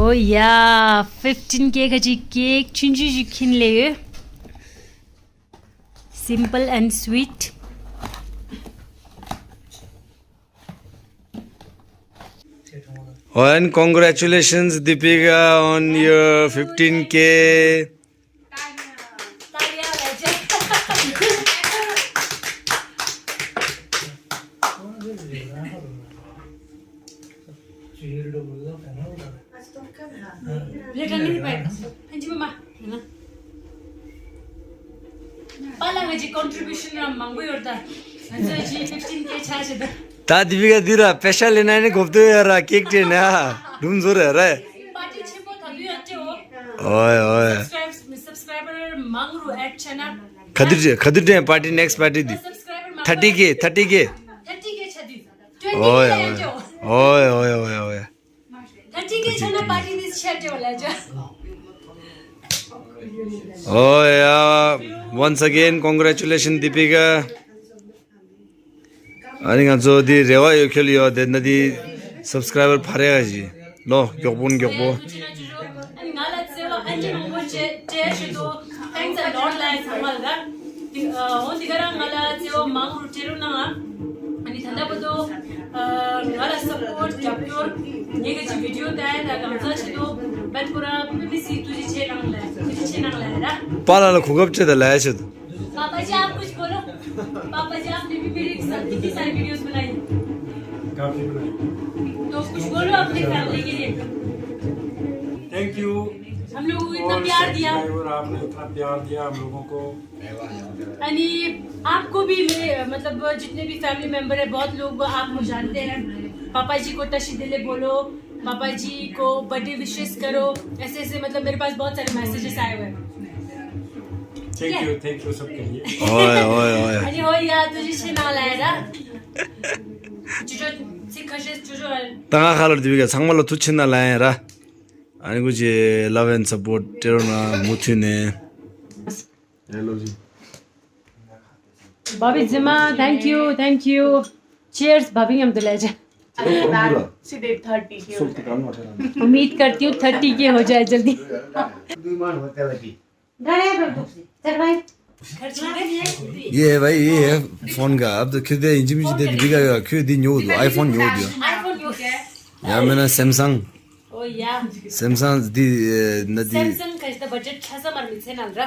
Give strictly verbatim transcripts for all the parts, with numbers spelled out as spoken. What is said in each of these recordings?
Oh yeah, fifteen K ག་ཅིག་ཀེག་ཆུང་ཆུང་ཞིག་ཁྱེར་སླེབས་ཡོད། Simple and sweet. And congratulations, Deepika, on your fifteen K. པཱ་ལགས་ཀྱི་ཀོན་ཊི་བིའུ་ཤན་རང་མང་པོ་ཡོད་ད། ང་ཚོ་ཅི་fifteen K ཆགས་ཤི་ད། ད་དེ་བི་ག་འདི་ར་པེ་ཤ་ལེ་ན་ནི་གོབ་ཏུ་ཡ་ར་ཀེག་ཏེ་ན་རུམ་བཟོ་རེ་རེ། པར་ཊི་ཆེན་པོ་ད་དུ་ཡོད་ཏེ་འོ། ཨོའི་ཨོའི། སབ་སི་ཀ་རའེབ་སབ་སི་ཀ་རའེ་བར་མང་རུ་ཨེཌ་བྱས་ན། ག་དུས་ག་དུས་དྲན་པར་ཊི་ནེག་སི་པར་ཊི་འདི། སབ་སི་ཀ་རའེ་བར་མང་རུ། ཐར་ཊི་ཀེ་ཐར་ཊི་ཀེ། ཐར་ཊི་ཀེ་ཆགས་དུས། ཨོའི་ཨོའི་ཨོའི་ཨོའི་ཨོའི། ཐར་ཊི་ཀེ་ཆགས་ན་པར་ཊི་ནི་ཆེ་ཏེ་འོ་ལ་ཅོ། Oh yeah, once again congratulations, Deepika. ཨ་ནི་ང་ཚོ་འདི་རེ་བ་ཡོད་ཁྱོད་ཡོད་དེ་ན་འདི་སབ་སི་ཀ་རའེ་བར་འཕར་ཡ་ཞིག་ལོ་མགྱོགས་པོ་མགྱོགས་པོ། ཨ་ནི་ང་ལ་བརྩེ་བ་ཨ་ནི་མང་པོ་བྱེད་བྱེད་ཞུ་དོ། Thanks a lot ལ་ཚང་མ་ལ། འདི་ཨ་འོ་འདི་ག་རང་ང་ལ་བརྩེ་བ་མང་རུ་སྤྲད་རོགས་གནང་ཨ། ཨ་ནི་ད་ལྟ་བར་དུ་ཨ་ང་ལ་སབ་པོར་རྒྱབ་སྐྱོར་ངེད་ཀྱི་བི་ཌིའོ་ལྟ་ཡ་ད་གང་ཟག་ཆེད་དུ་བེད་ཁོ་ར་པི་པི་སི་ཐུགས་རྗེ་ཆེ་གནང་ལ་ཐུགས་རྗེ་ཆེ་གནང་ལ་ཡ་ར། པཱ་ལགས་ལ་གོ་སྐབས་སྤྲད་དང་ལ་ཡ་ཆེད་དུ། पापा जी, आप कुछ बोलो। पापा जी, आपने भी मेरे साथ कितनी सारी वीडियोस बनाई। काफी बनाई। तो कुछ बोलो अपने फैमिली के लिए। Thank you. हम लोगों को इतना प्यार दिया। और सब्सक्राइबर, आपने इतना प्यार दिया हम लोगों को। यानी आपको भी मेरे, मतलब, जितने भी फैमिली मेंबर है, बहुत लोग आपको जानते हैं। पापा जी को तशी दिले बोलो। पापा जी को बर्थडे विशेस करो। ऐसे ऐसे, मतलब, मेरे पास बहुत सारे मैसेजेस आए हुए हैं। थैंक यू, थैंक यू सबके लिए। ओए ओए ओए। अनि हो या तुझे छे ना लाया ना। चुचो सिखा से चुचो। ད་ང་ཁ་ལོར་དེ་བི་ག་ཚང་མ་ལ་ཐུགས་ཆེ་ན་ལ་ཡིན་ར། ཨ་ནི་ཀུ་ཅི་ལབ་ཨེན་སབ་པོར་སྤྲད་རོགས་གནང་མུ་མཐུད་ནས། भाभी जिमा, thank you, thank you। Cheers, भाभी, हम तो ले जा। अरे यार, सीधे थर्टी के हो जाए। उम्मीद करती हूँ थर्टी के हो जाए जल्दी। ये है भाई, ये है फोन का। अब तो खरीदे इंच मिंच दे दी, बिका गया, क्यों दी न्यू दो, आईफोन न्यू दिया। आईफोन न्यू क्या है? यार, मैंने सैमसंग। ओ यार। सैमसंग दी, ए, न दी। सैमसंग का इतना बजट छह सौ मार में से ना रहा।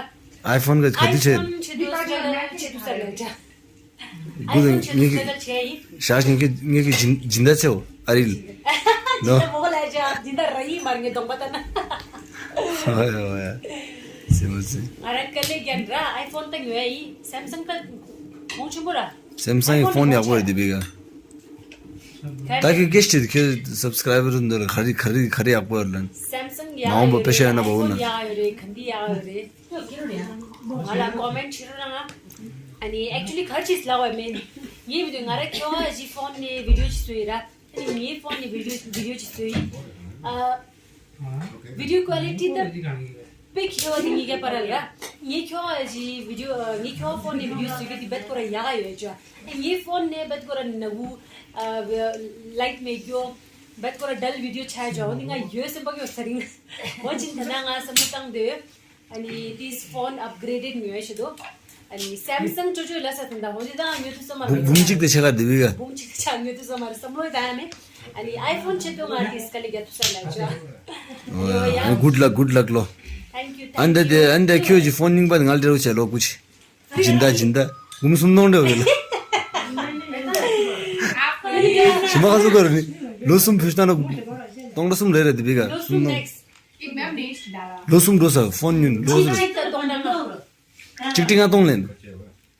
आईफोन का खरीदे छे। आईफोन छे दो सौ छे दो सौ ले जा। ཀུན་ངེད་ཀྱི་ཞག་ངེད་ཀྱི་སྦྱིན་སྦྱིན་བདག་ཆེའོ་ཨ་རིལ། ནོ། ཇི་ལྟར་མོ་ལ་ཇ་འདི་ལྟར་ར་ཡིན་མར་ངེས་གདོང་པ་ལྟ་ན། ཨོ་ཡ་ཨོ་ཡ། སེམས་སེ། ང་རང་དཀའ་ལས་རྒྱག་འདྲ་ཨའི་ཕོན་ད་ཉོ་ཡ་ཡིན་སེམ་སང་ད་གོང་ཆེན་པོ་ར། སེམ་སང་གི་ཕོན་ཡག་པོ་རེད་དེ་བི་ག་ད་ཁྱོད་སྐད་ཆ་དྲིས་ཁྱོད་སབ་སི་ཀ་རའི་བར་འདི་ལ་ག་རེ་ག་རེ་ག་རེ་ཡག་པོ་ཡོད་ལན། སེམ་སང་ཡག་མ་འོངས་པ་པེ་ཤ་ཡོད་ན་བ་འོ་ན། ཡག་ཡོད་རེད་ག་འདི་ཡག་ཡོད་རེད། ང་ལ་ཀོ་མེན་ཊི་བྱེད་རོགས་གནང་ཨ། ཨ་ནི་actually ག་རེ་བྱེད་ལབ་པ་མེད། ངའི་བི་ཌིའོ་ང་རང་ཁྱོ་ག་ཅིག་ཕོན་ནས་བི་ཌིའོ་ཅིག་བཟོས་ཡིན་ར། ཨ་ནི་ངའི་ཕོན་ནས་བི་ཌིའོ་བི་ཌིའོ་ཅིག་བཟོས་ཡིན། ཨ། བི་ཌིའོ་ཀོ་ལི་ཊི་ད་དཔེ་ཁྱོ་ག་དེ་ངའི་ག་པར་ར། ངའི་ཁྱོ་ག་ཅིག་བི་ཌིའོ་ངའི་ཁྱོ་ག་ཕོན་ནས་བི་ཌིའོ་བཟོས་གི་དེ་བེད་ཁོ་ར་ཡག་ག་ཡོད་ཅོ། ཨ་ངའི་ཕོན་ནས་བེད་ཁོ་ར་ནག་པོ། ཨ་ལའིཊ་མེད་རྒྱུ། བེད་ཁོ་ར་ཌལ་བི་ཌིའོ་ཆགས་ཅོ། འོ་དེ་ང་ཡོད་སེམས་པ་ཡོད་ས་རིང་། འོ་ཅིག་ད་ན་ང་བསམ་བློ་བཏང་དུས། ཨ་ནི་དེས་ཕོན་ཨབ་གྷི་རེ་ཌེཌ་ཉོས་ཤི་དོ། ཨ་ནི་སེམ་སང་ཅོ་ཅོ་ལ་ས་དང་ད་འོ་དེ་དང་ཉོ་ཐུབ་ས་མ་རེད། འབུམ་གཅིག་དེ་ཆེ་ག་དེ་བི་ག་འབུམ་གཅིག་ཆ་ཉོ་ཐུབ་ས་མ་རེད་བསམ་བློ་བཏང་ནས། ཨ་ནི་ཨའི་ཕོན་ཆེད་དུ་ང་དེས་དཀའ་ལས་རྒྱག་ཐུབ་ས་ལ་ཅོ། ཨ་ནི་good luck, good luck ལོ། Thank you, thank you. ཨ་འདི་དེ་ཨ་འདི་ཁྱོད་ཀྱི་ཕོན་རྙིང་པ་དེ་ང་ལ་སྤྲད་རོགས་བྱས་ལོ་ཀུ་ཅི། སྦྱིན་བདག་སྦྱིན་བདག་འབུམ་སུམ་སྟོང་སྤྲད་རོགས་ལོ། ཞི་མ་ཁ་སུ་གོ་རེད་ནི། ལོ་གསུམ་བུ་ཤ་ན་སྟོང་ཕྲག་གསུམ་རེ་རེ་དེ་བི་ག་གསུམ་སྟོང་། ལོ་གསུམ་འགྲོ་ས་ཕོན་ཉུན་ལོ་གསུམ། གཅིག་ཁྲི་ལྔ་སྟོང་ལེན།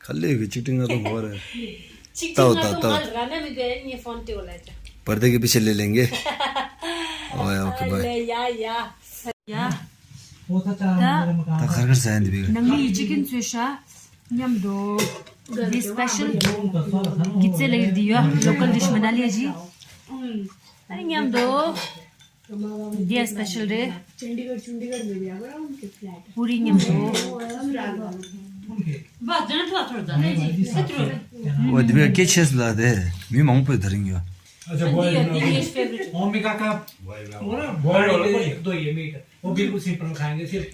ག་ལེ་གི་གཅིག་ཁྲི་ལྔ་སྟོང་གོ་རེད། གཅིག་ཁྲི་ལྔ་སྟོང་ལ་ར་ན་མི་དེ་ངའི་ཕོན་སྤྲད་ལ་ཅོ། བར་དེ་གི་པི་ཆེ་ལེ་ལེང་གེ། ཨོ་ཡ་ཨོ་ཁེ་བྷའི། ཡ་ཡ་ཡ། ད་ད་ཁར་ཁར་ས་ཡན་དེ་བི་ག་ནང་མི་ཡི་ཅི་ཀིན་ཚོས་ཤ་མཉམ་དུ། འདི་སྤེ་ཤལ་གི་ཙེ་ལེ་འདི་ཡོད་ལོ་ཀལ་ཌིཤ་མ་ན་ལི་ཡ་ཇི། ཨ་ནི་མཉམ་དུ། འདི་ཡ་སྤེ་ཤལ་རེད། ཕུ་རི་མཉམ་དུ། འོ་འདི་བས་སྐད་ཆེ་སུ་ལ་དེ་མི་མང་པོས་དེ་རིང་ཡོད། अच्छा, बॉयल ये, ये स्पेशल। ओमेगा का बोला, बॉयल वाला बोलिए। दो ये मीट, वो बिल्कुल सिंपल खाएंगे, सिर्फ